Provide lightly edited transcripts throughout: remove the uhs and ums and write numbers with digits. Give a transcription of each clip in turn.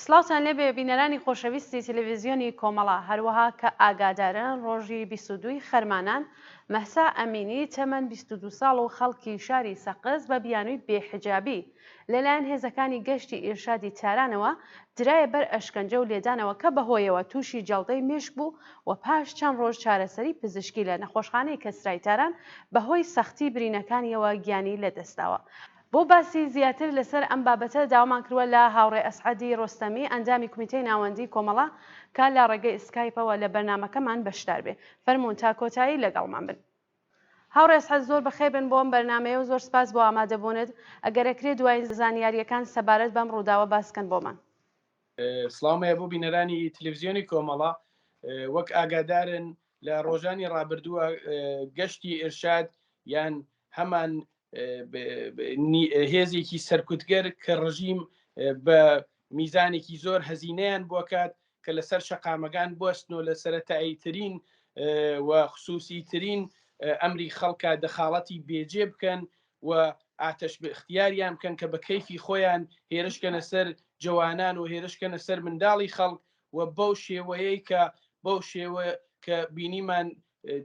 سڵاوتان لێبێ بینەرانی خۆشەویستی تەلەڤیزیۆنی کۆمەڵە، هەروەها کە ئاگادارن ڕۆژی 22 ی خەرمانان مەهسا ئەمینی تەمەن 22 ساڵ و خەڵکی شاری سەقز بە بیانووی بێ حجابی لەلایەن هێزەکانی گەشتی ئیرشادی تارانەوە درایە بەر ئەشکەنجە و لێدانەوە کە بەهۆیەوە تووشی جەڵدەی مێشک بوو و پاش چەند ڕۆژ چارەسەری پزیشکی لە نەخۆشخانەی کەسرای تاران بەهۆی سەختی برینەکانیەوە گیانی لەدەستداوە. بۆ باسی زیاتر لەسەر ئەم بابەتە داوامان کردووە لە هاوڕێ ئەسعەدی ڕۆستەمی ئەندامی کومیتەی ناوەندی کۆمەڵە کە لە ڕێگەی ئسکایپەوە لە بەرنامەکەمان بەشدار بێ. فەرموون تا کۆتایی لەگەڵمان بن. هاوڕێ ئەسعەد زۆر بەخێر بێن بۆ ئەم بەرنامەیە و زۆر سپاس بۆ ئامادەبوونت. ئەگەر ئەکرێ دوایین زانیارییەکان سەبارەت بەم ڕووداوە باس کەن بۆمان. سڵاوم هەیە بۆ بینەرانی تلویزیۆنی کۆمەڵە. وەک ئاگادارن لە ڕۆژانی ڕابردووە گەشتی ئیرشاد یان هەمان هێزێکی سەرکوتگەر کە ڕژیم بە میزانێکی زۆر هەزینەیان بۆکات کە لەسەر شەقامەکان بوەستن و لە سەرەتایی ترین و خصوصی ترین ئەمری خەڵکە دەخاڵەتی بێجێ بکەن و ئاتەش بە اختیاریان بکەن کە بە کەیفی خۆیان هێرشکەنە سەر جەوانان و هێرشکەنە سەر منداڵی خەڵک و بەو شێوەیەی کە بەو شێوە کە بینیمان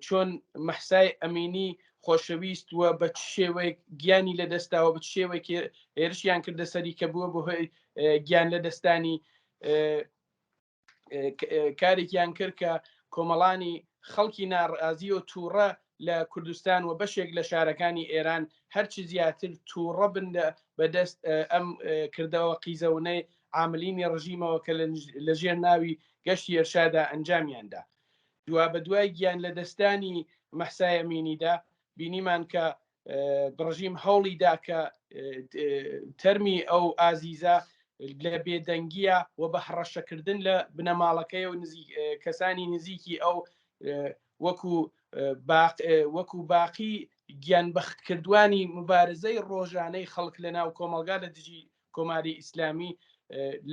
چۆن مەحسای ئەمینی خۆشەویست و بە چ شێوەیەک گیانی لەدەستاوە بە چ شێوەیەک هێرشیان کردە سەری کە بووە بەهۆی گیان لەدەستانی کارێکیان کرد کە کۆمەڵانی خەڵکی ناڕازی و تووڕە لە کوردستان و بەشێک لە شارەکانی ئێران هەرچی زیاتر تووڕە بن بەدەست ئەم کردەوە قیزەونەی عاملینی ڕژیمەوە کە لە ژێر ناوی گەشتی ئێرشادا ئەنجامیاندا. دوابەدوای گیان لەدەستدانی مەهسای ئەمینیدا بینیمان کە ڕژیم هەوڵی دا کە تەرمی ئەو ئازیزە لە بێدەنگیە و بە هەڕەشەکردن لە بنەماڵەکەی و کەسانی نزیکی ئەو وەکو وەکو باقی گیان بەختکردوانی مبارزەی ڕۆژانەی خەڵک لە ناو کۆمەڵگا لە دژی کۆماری ئیسلامی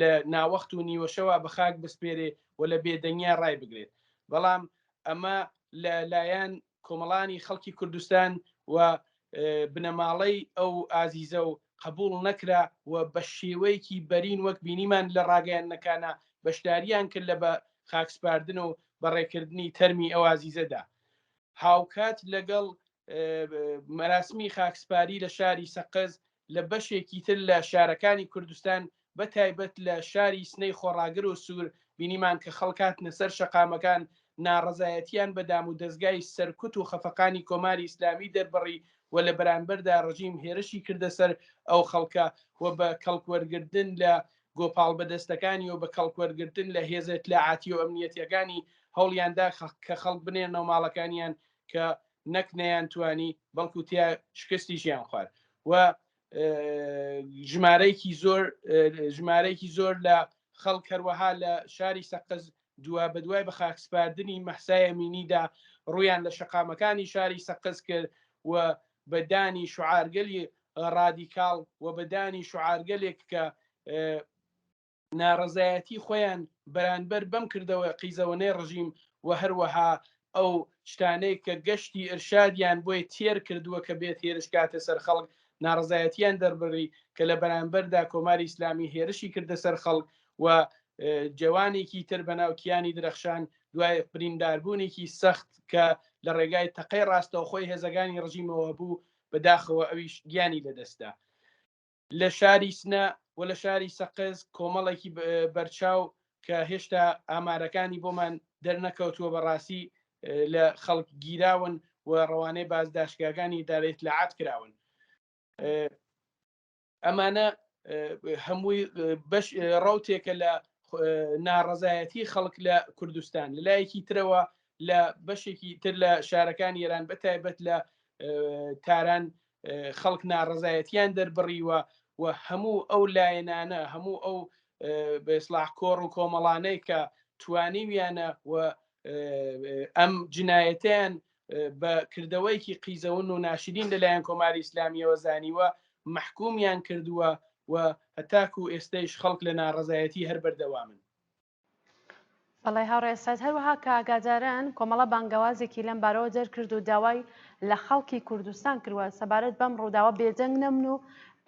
لە ناوەخت و نیوەشەوە بە خاک بسپێرێ و لە بێدەنگیا ڕای بگرێت بەڵام ئەمە لە لایەن کۆمەڵانی خەڵکی کوردستان و بنەماڵەی ئەو ئازیزە و قبوڵ نەکرا و بە شێوەیەکی بەرین وەک بینیمان لە ڕاگەیاندنەکانە بەشداریان کرد لە بە خاکسپاردن و بەڕێکردنی تەرمی ئەو ئازیزەدا. هاوکات لەگەڵ مەراسمی خاکسپاری لە شاری سەقز لە بەشێکی تر لە شارەکانی کوردستان بە تایبەت لە شاری سنەی خۆڕاگر و سوور بینیمان کە خەڵک هاتنە سەر شەقامەکان ناڕەزایەتیان بە دامودەزگای سەرکوت و خەفەقانی کۆماری ئیسلامی دەربڕی و لە بەرانبەردا ڕژیم هێرشی کردە سەر ئەو خەڵکە و بە کەڵکوەرگرتن لە گۆپاڵ بەدەستەکانی و بە کەڵکوەرگرتن لە هێزە ئیتلاعاتی و ئەمنیەتیەکانی هەوڵیان دا کە خەڵک بنێرنەوە ماڵەکانیان کە نەک نەیانتوانی بەڵکو تیا شکستیشیان خوارد و ژمارەیەکی زۆر ژمارەیەکی زۆر لە خەڵک هەروەها لە شاری سەقز دوا بەدوای بە خاکسپاردنی مەحسای ئەمینیدا ڕوویان لە شەقامەکانی شاری سەقز کرد و بە دانی شعارگەلی ڕادیکاڵ و بە دانی شعارگەلێک کە ناڕەزایەتی خۆیان بەرانبەر بەم کردەوە قیزەوەنەی ڕژیم و هەروەها ئەو شتانەی کە گەشتی ئرشادیان بۆی تێر کردووە کە بێت هێرش کاتە سەر خەڵک ناڕەزایەتیان دەربڕی کە لە بەرانبەردا کۆماری ئیسلامی هێرشی کردە سەر خەڵک و جەوانێکی تر بەناو کیانی درەخشان دوای برینداربوونێکی سەخت کە لە ڕێگای تەقەی ڕاستەوخۆی هێزەکانی ڕژیمەوە بوو بەداخەوە ئەویش گیانی لەدەستدا. لە شاری سنە و لە شاری سەقز کۆمەڵێکی بەرچاو کە هێشتا ئامارەکانی بۆمان دەرنەکەوتووە بەڕاستی لە خەڵک گیراون و ڕەوانەی بازداشتگاکانی ئیدارەی ئیتلاعات کراون. ئەمانە هەمووی بەش ڕوتێکە لە ناڕەزایەتی خەڵک لە کوردستان لە لایەکی ترەوە لە بەشێکی تر لە شارەکانی ئێران بە تایبەت لە تاران خەڵک ناڕەزایەتیان دەربڕیوە و هەموو ئەو لایەنانە هەموو ئەو بەسلاح کۆڕ و کۆمەڵانەی کە توانیویانە و ئەم جنایەتیان بە کردەوەیەکی قیزەون و ناشرین لەلایەن کۆماری ئیسلامیەوە زانیوە مەحکومیان کردووە و هەتاکو ئێستەیش خەڵک لە ناڕەزایەتی هەر بەردەوامن. بەڵێ هاوڕێ سەعید، هەروەها کە ئاگادارن کۆمەڵە بانگەوازێکی لەم بارەوە دەرکرد و داوای لە خەڵکی کوردستان کردووە سەبارەت بەم ڕووداوە بێدەنگ نەبن و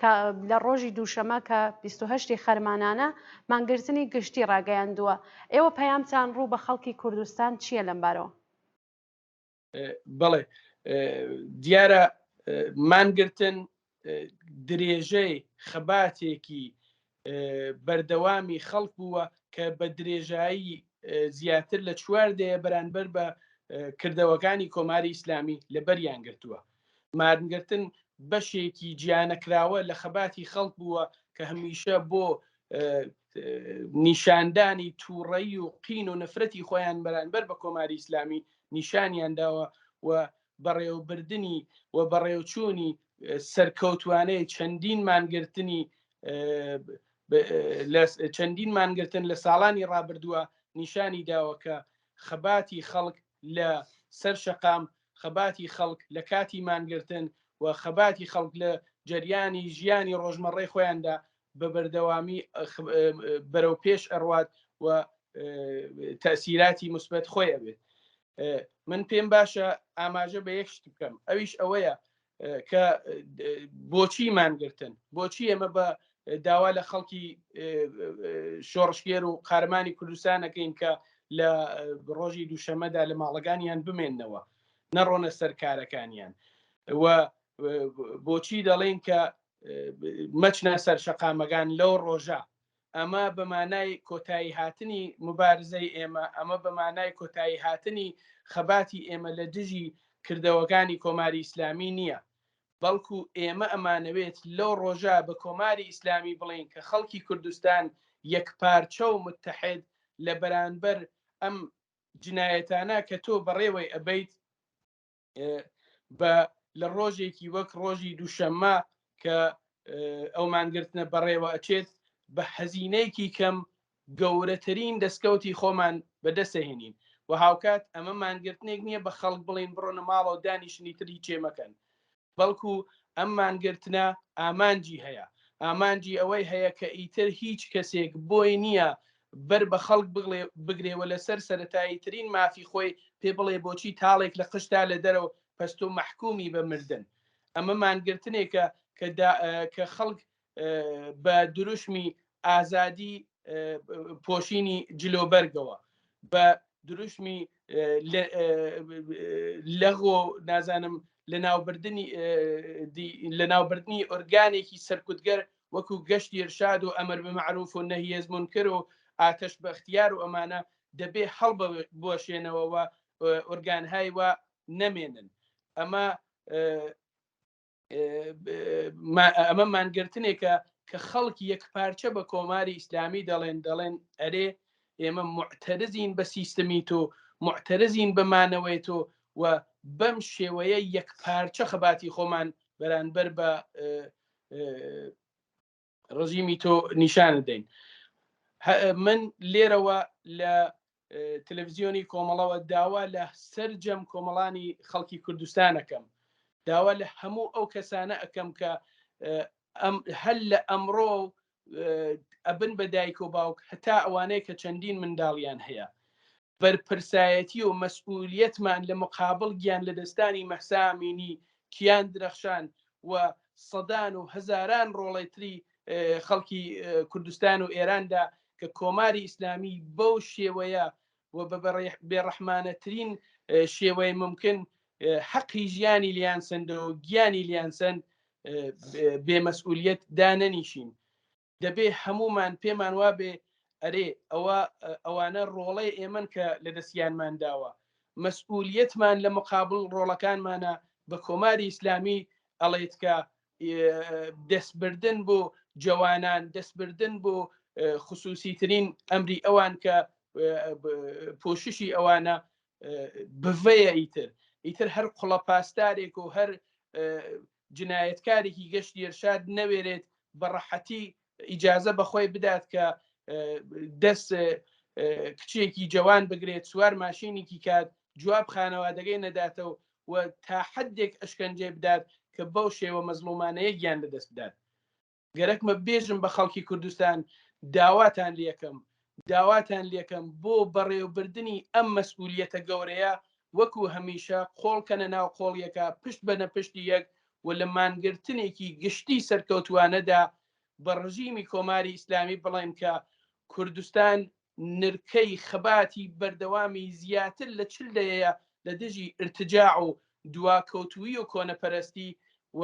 کە لە ڕۆژی دووشەمە کە 28 ی خەرمانانە مانگرتنی گشتی ڕاگەیاندووە. ئێوە پەیامتان ڕوو بە خەڵکی کوردستان چییە لەمبارەوە؟ بەڵێ دیارە مانگرتن درێژەی خەباتێکی بەردەوامی خەڵک بووە کە بە درێژایی زیاتر لە چوار دەیە بەرانبەر بە کردەوەکانی کۆماری ئیسلامی لەبەریان گرتووە. مانگرتن بەشێکی جیانەکراوە لە خەباتی خەڵک بووە کە هەمیشە بۆ نیشاندانی تووڕەیی و قین و نفرەتی خۆیان بەرانبەر بە کۆماری ئیسلامی نیشانیان داوە و بەڕێوەبردنی و بەڕێوچوونی سەرکەوتوانەی چەندین مانگرتنی چەندین مانگرتن لە ساڵانی ڕابردووە نیشانی داوە کە خەباتی خەڵک لە سەر شەقام، خەباتی خەڵک لە کاتی مانگرتن و خەباتی خەڵک لە جەریانی ژیانی ڕۆژمەڕەی خۆیاندا بە بەردەوامی بەرەو پێش ئەڕوات و تەسیراتی مثبت خۆی ئەبێت. من پێم باشە ئاماژە بە یەک شت بکەم ئەویش ئەوەیە کە بۆچی مانگرتن بۆچی ئێمە بە داوا لە خەڵکی شۆڕشگێر و قارەمانی کوردستانەکەین کە لە ڕۆژی دووشەمەدا لە ماڵەکانیان بمێننەوە نەڕۆنە سەر کارەکانیان و بۆچی دەڵێن کە مەچنە سەر شەقامەکان لەو ڕۆژە ئەمە بە مانای کۆتایی هاتنی موبارزەی ئێمە، ئەمە بە مانای کۆتایی هاتنی خەباتی ئێمە لە دژی کردەوەکانی کۆماری ئیسلامی نییە، بەڵکو ئێمە ئەمانەوێت لەو ڕۆژە بە کۆماری ئیسلامی بڵێین کە خەڵکی کوردستان یەکپارچە و متحد لە بەرانبەر ئەم جنایەتانە کە تۆ بەڕێوەی ئەبەیت بە لە ڕۆژێکی وەک ڕۆژی دووشەممە کە ئەو مانگرتنە بەڕێوە ئەچێت بە هەزینەیەکی کەم گەورەترین دەستکەوتی خۆمان بەدەستهێنین و هاوکات ئەمە مانگرتنێک نییە بە خەڵک بڵین بڕۆنە ماڵەوە دانیشنی تر هیچێ مەکەن بەڵکو ئەم مانگرتنە ئامانجی هەیە، ئامانجی ئەوەی هەیە کە ئیتر هیچ کەسێک بۆی نییە بەر بە خەڵک بگرێ و لەسەر سەرەتاییترین مافی خۆی پێ بڵێ بۆچی تاڵێک لە قژتا لە دەرەوە پەس تۆ مەحکومی بە مردن. ئەمە مانگرتنێکە کە خەڵک بە دروشمی ئازادی پۆشینی جلۆبەرگەوە بە دروشمی لەغۆ نازانم لەناوبردنی لەناوبردنی ئۆرگانێکی سەرکوتگەر وەکو گەشتی ئرشاد و ئەمر بە مەعروف و نەهی از منکر و ئاتەش بە اختیار و ئەمانە دەبێ هەڵ بوەشێنەوە و ئۆرگانهای وا نەمێنن ئەمە ئەمە مانگرتنێکە کە خەڵک یەکپارچە بە کۆماری ئیسلامی دەڵێن دەڵێن ئەرێ ئێمە معتەرزین بە سیستمی تۆ معتەرزین بە مانەوەی تۆ و بەم شێوەیە یەکپارچە خەباتی خۆمان بەرانبەر بە ڕژیمی تۆ نیشان دەین من لێرەوە لە تەلەڤزیۆنی کۆمەڵەوە داوا لە سەرجەم کۆمەڵانی خەڵکی کوردستانەکەم داوا لە هەموو ئەو کەسانە ئەەکەم کە هەل لە ئەمڕۆ ئەبن بە دایک و باوک هەتا ئەوانەیە کە چەندین منداڵیان هەیە بەرپرسایەتی و مەسئولیەتمان لە مقابڵ گیان لەدەستدانی مەهسا ئەمینی، کیان درەخشان و سەدان و هەزاران ڕۆڵەی تری خەڵکی کوردستان و ئێراندا کە کۆماری ئیسلامی بەو شێوەیە و بە بێڕەحمانەترین شێوەی ممکن حەقی ژیانی لیان سەندەوە گیانی لیان سەند بێمەسئولیەت دانەنیشین. دەبێ هەموومان پێمان وابێ ئەرێ ئەوە ئەوانە ڕۆڵەی ئێمەن کە لە دەستیانمان داوە مەسئولیەتمان لە مقابل ڕۆڵەکانمانە بە کۆماری ئیسلامی ئەڵێت کە دەستبردن بۆ جەوانان دەستبردن بۆ خصوصیترین ئەمری ئەوان کە پۆششی ئەوانە بڤەیە ئیتر ئیتر هەر قوڵە پاسدارێک و هەر جنایەتکارێکی گەشتی ئێرشاد نەوێرێت بە ڕەحەتی ئیجازە بە خۆی بدات کە دەست کچێکی جوان بگرێت سوار ماشینێکی کات جواب خانەوادەکەی نەداتەوە و تا حدێک ئەشکەنجەی بدات کە بەو شێوە مەزڵومانەیە گیان لەدەست بدات گەرەکمە بێژم بە خەڵکی کوردستان داواتان لەکەم داواتان لەکەم بۆ بەڕێوەبردنی ئەم مەسئولیەتە گەورەیە وەکو هەمیشە قۆڵکەنە ناو قۆڵیەکە پشت بەنە پشتی یەک. و لە مانگرتنێکی گشتی سەرکەوتوانەدا بە ڕژیمی کۆماری ئیسلامی بڵێن کە کوردستان نرکەی خەباتی بەردەوامی زیاتر لە 40 دەیەیە لە دژی ئرتجاع و دواکەوتوویی و کۆنەپەرستی و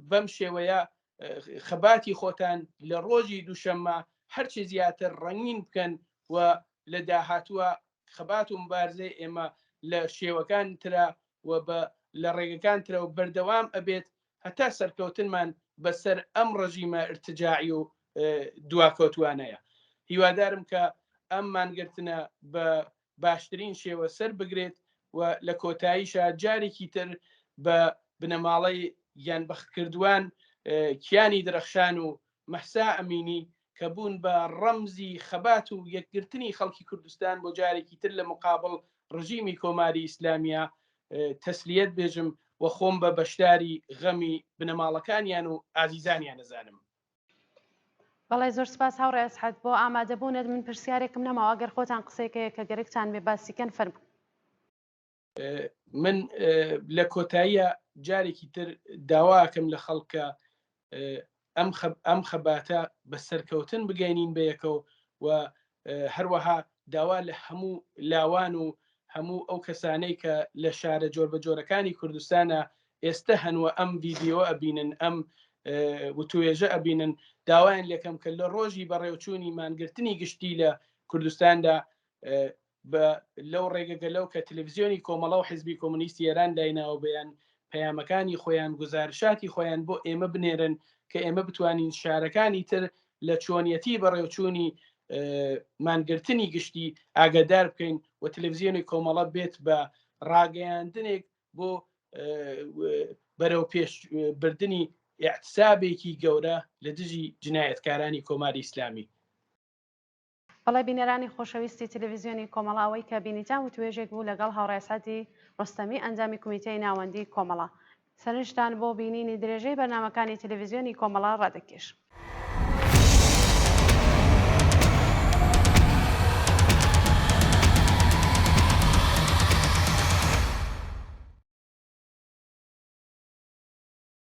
بەم شێوەیە خەباتی خۆتان لە ڕۆژی دووشەممە هەرچی زیاتر ڕەنگین بکەن و لە داهاتووە خەبات و مبارزەی ئێمە لە شێوەکان ترا و بە لە ڕێگەکان ترەوە بەردەوام ئەبێت هەتا سەرکەوتنمان بەسەر ئەم ڕژیمە ئرتجاعی و دواکەوتوانەیە. هیوادارم کە ئەم مانگرتنە بە باشترین شێوە سەر بگرێت و لە کۆتاییشا جارێکی تر بە بنەماڵەی گیانبەختکردووان کیانی درەخشان و مەهسا ئەمینی کە بوون بە ڕەمزی خەبات و یەکگرتنی خەڵکی کوردستان بۆ جارێکی تر لە مقابڵ ڕژیمی کۆماری ئیسلامیە تەسلیەت بێژم و خۆم بە بەشداری غەمی بنەماڵەکانیان و ئازیزانیان ئەزانم. بەڵێ زۆر سپاس هاوڕێ ئەسعەد بۆ ئامادەبوونت من پرسیارێکم نەماوە ئەگەر خۆتان قسەیەک هەیە کە گەرەکتان بێ باسی کەن فەرموو. من لە کۆتاییە جارێکی تر داواکەم لە خەڵکە ئەم خەباتە بە سەرکەوتن بگەینین بە یەکەوە و هەروەها داوا لە هەموو لاوان و هەموو ئەو کەسانەی کە لە شارە جۆربەجۆرەکانی کوردستانە ئێستە هەن و ئەم ڤیدیۆ ئەبینن ئەم وتوێژە ئەبینن داوایان لەکەم کە لە ڕۆژی بەڕێوچوونی مانگرتنی گشتی لە کوردستاندا بە لەو ڕێگەگەلەو کە تلویزیۆنی کۆمەڵە و حیزبی کۆمۆنیستی ئێران دایناوە بەیان پەیامەکانی خۆیان گوزارشاتی خۆیان بۆ ئێمە بنێرن کە ئێمە بتوانین شارەکانی تر لە چۆنیەتی بەڕێوچوونی مانگرتنی گشتی ئاگادار بکەین و تلویزیۆنی کۆمەڵە بێت بە ڕاگەیاندنێک بۆ بەرەو پێش بردنی ئیعتسابێکی گەورە لە دژی جنایەتکارانی کۆماری ئیسلامی. بەڵێ بینەرانی خۆشەویستی تەلەڤیزیۆنی کۆمەڵە ئەوەی کە بینیتان وتوێژێک بوو لەگەڵ هاوڕێ ئەسعەدی ڕۆستەمی ئەندامی کومیتەی ناوەندی کۆمەڵە. سەرنجتان بۆ بینینی درێژەی بەرنامەکانی تەلەڤیزیۆنی کۆمەڵە ڕادەکێشم.